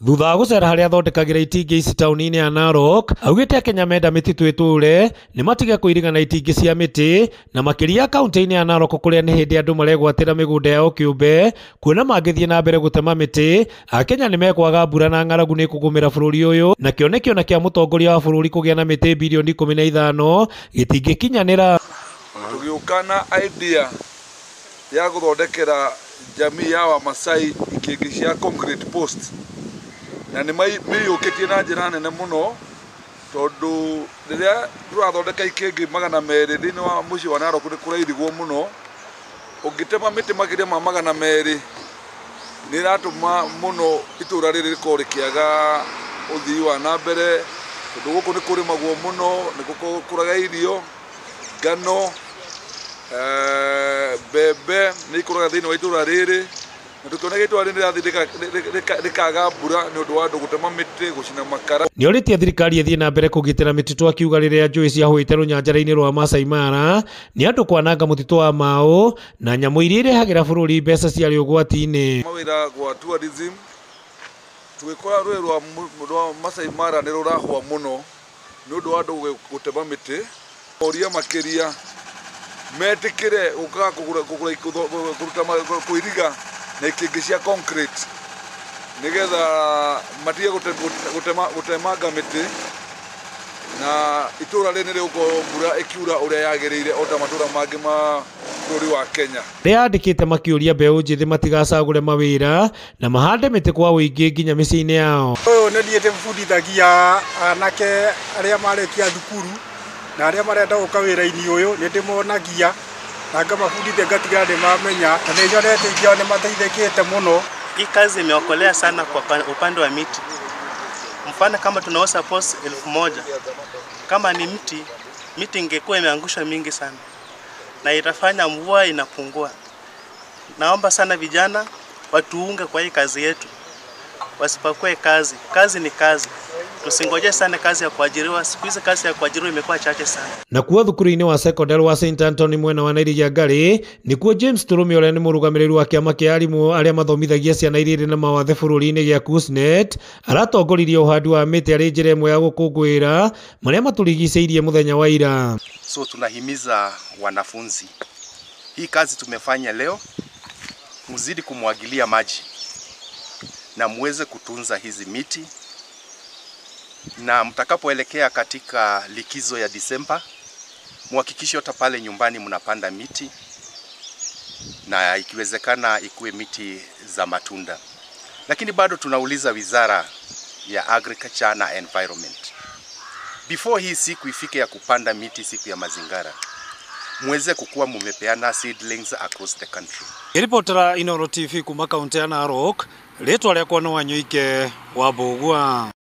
Thutha wa gũcera harĩa athondekagĩra itingĩ ici taũni-inĩ ya Narok, augĩte Akenya menda mĩtitũ ĩtũre nĩ matige kũiriga na itingĩ cia mĩtĩ, na makĩria kaunti-inĩ ya Narok kũrĩa nĩ hĩndĩ andũ maregwatĩra mĩgũnda yao kĩũmbe, kuona mangĩthiĩ na mbere gũtema mĩtĩ, Akenya nĩ mekwaga mbura na ng'aragu nĩ ĩkũgũmĩra bũrũri ũyũ, na kĩoneki ona kĩa mũtongoria wa bũrũri kũgĩa na mĩtĩ bilioni 15 gĩtingĩkinyanĩra. Tũgĩũka na idea ya gũthondekera jamii ya Wamasai ikĩngĩ cia concrete post, na nĩ mĩiyũkĩtie na njĩra nene mũno, tondũ rĩrĩa tũrathondeka ikĩngĩ 200 thĩinĩ wa mũciĩ wa Narok nĩ kũrairigwo mũno. Ũngĩtema mĩtĩ makĩria ma 200 nĩ ĩratũma mũno itũra rĩrĩ rĩkorwo rĩkĩaga ũthii wa na mbere, tondũ gũkũ nĩ kũrĩmagwo mũno, nĩ gũkũraga irio, ngano, mbembe nĩ ikũraga thĩinĩ wa itũra rĩrĩ, na tũkĩona itũra rĩrĩ rĩrathiĩ rĩkaga mbura nĩ ũndũ wa andũ gũtema mĩtĩ, gũcina makara. Nĩorĩtie thirikari ĩthiĩ na mbere kũgitĩra mĩtitũ, akiuga rĩrĩa njũĩ ciahũĩte rũnyanjara-inĩ rwa Masai Mara nĩ andũ kwananga mũtitũ wa Mau na nyamũ iria irehagĩra bũrũri mbeca ciarĩ ũgwati-inĩ. Mawĩra gwa tourism, tũgĩkora rũĩ rwa Masai Mara nĩ rũrahũa mũno nĩ ũndũ wa andũ gũtema mĩtĩ. Oria makĩria metĩkĩre gũkaga kũgũra kũruta kũiriga na ikĩngĩ cia concrete nĩgetha matige gũtemanga mĩtĩ, na itũra rĩrĩ nĩ rĩgũkorwo mbura ĩkiura ũrĩa yagĩrĩire o ta matũra mangĩ ma bũrũri wa Kenya. Arĩa andĩkĩte makĩũria mbeũ njĩthĩ matigacagũre mawĩra na mahande mĩtĩ kwa ũingĩ nginya mĩciĩ-inĩ yao. Ũyũ nĩ niĩ ndĩbundithagia anake arĩa marĩkia thukuru na arĩa marenda gũka wĩra-inĩ ũyũ, nĩ ndĩmonagia na ngamabundithia ngatigĩrĩra nĩ mamenya, na nĩ nyonete aingĩ ao nĩ mateithĩkĩte mũno. Hii kazi imeokolea sana kwa upande wa miti. Mfano kama tunauza post 1000, kama ni mti, miti ingekuwa imeangusha mingi sana na itafanya mvua inapungua. Naomba sana vijana watuunge kwa hii kazi yetu, wasipakue kazi. Kazi ni kazi, tusingoje sana kazi ya kuajiriwa. Siku hizi kazi ya kuajiriwa imekuwa chache sana. Na kuwa thukuru-inĩ wa secondary wa St Anthony mwena wa Nairigia Ngarĩ nĩkuo James Tũrũmi ũrĩa nĩ mũrũgamĩrĩri wa kĩama kĩa arimũ arĩa mathomithagia ciana iria irĩ na mawathe bũrũri-inĩ gĩa KUSNET aratongoririe ũhandi wa mĩtĩ arĩ njĩra ĩmwe ya gũkũngũĩra marĩa matũrigicĩirie mũthenya wa ira. So tunahimiza wanafunzi, hii kazi tumefanya leo, muzidi kumwagilia maji na muweze kutunza hizi miti, na mtakapoelekea katika likizo ya Disemba muhakikishe hata pale nyumbani mnapanda miti, na ikiwezekana ikuwe miti za matunda. Lakini bado tunauliza Wizara ya Agriculture na Environment, before hii siku ifike ya kupanda miti, siku ya mazingara, muweze kukuwa mumepeana seedlings across the country. Ripotera Inooro TV kuma kaunti ya Narok, rĩtwa rĩakwa nĩ Wanyoike wa Mbũgua.